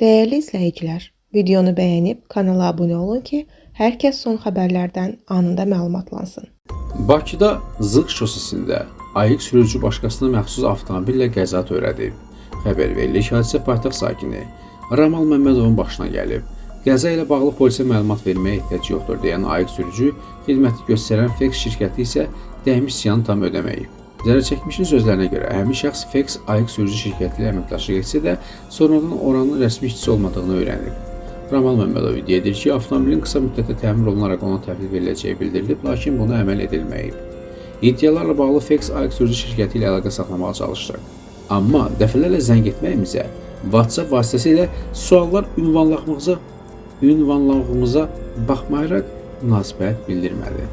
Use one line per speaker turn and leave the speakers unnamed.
Dəyərli izləyicilər, videonu bəyənib kanala abunə olun ki, hər kəs son xəbərlərdən anında məlumatlansın.
Bakıda Zığ şosesində ayıq sürücü başqasına məxsus avtomobillə qəza törədib. Xəbər verilir ki, hadisə paytaxt sakini Ramal Məmmədovun başına gəlib. Qəza ilə bağlı polisə məlumat verməyə ehtiyac yoxdur deyən ayıq sürücü, xidməti göstərən Fex şirkəti isə dəymiş ziyanı tam ödəməyib. Zərər çəkmişin sözlərinə görə həmin şəxs Fex ayıq sürücü şirkəti ilə əməkdaşlıq etsə də, sonradan oranın rəsmi işçisi olmadığını öyrənib. Ramal Məmmədov iddia edir ki, avtomobilin qısa müddətdə təmir olunaraq ona təhvil veriləcəyi bildirilib, lakin buna əməl edilməyib. İddialarla bağlı Fex ayıq sürücü şirkəti ilə əlaqə saxlamağa çalışdıq. Amma dəfələrlə zəng etməyimizə, WhatsApp vasitəsilə suallar ünvanlağımıza baxmayaraq münasibət bildirmədi.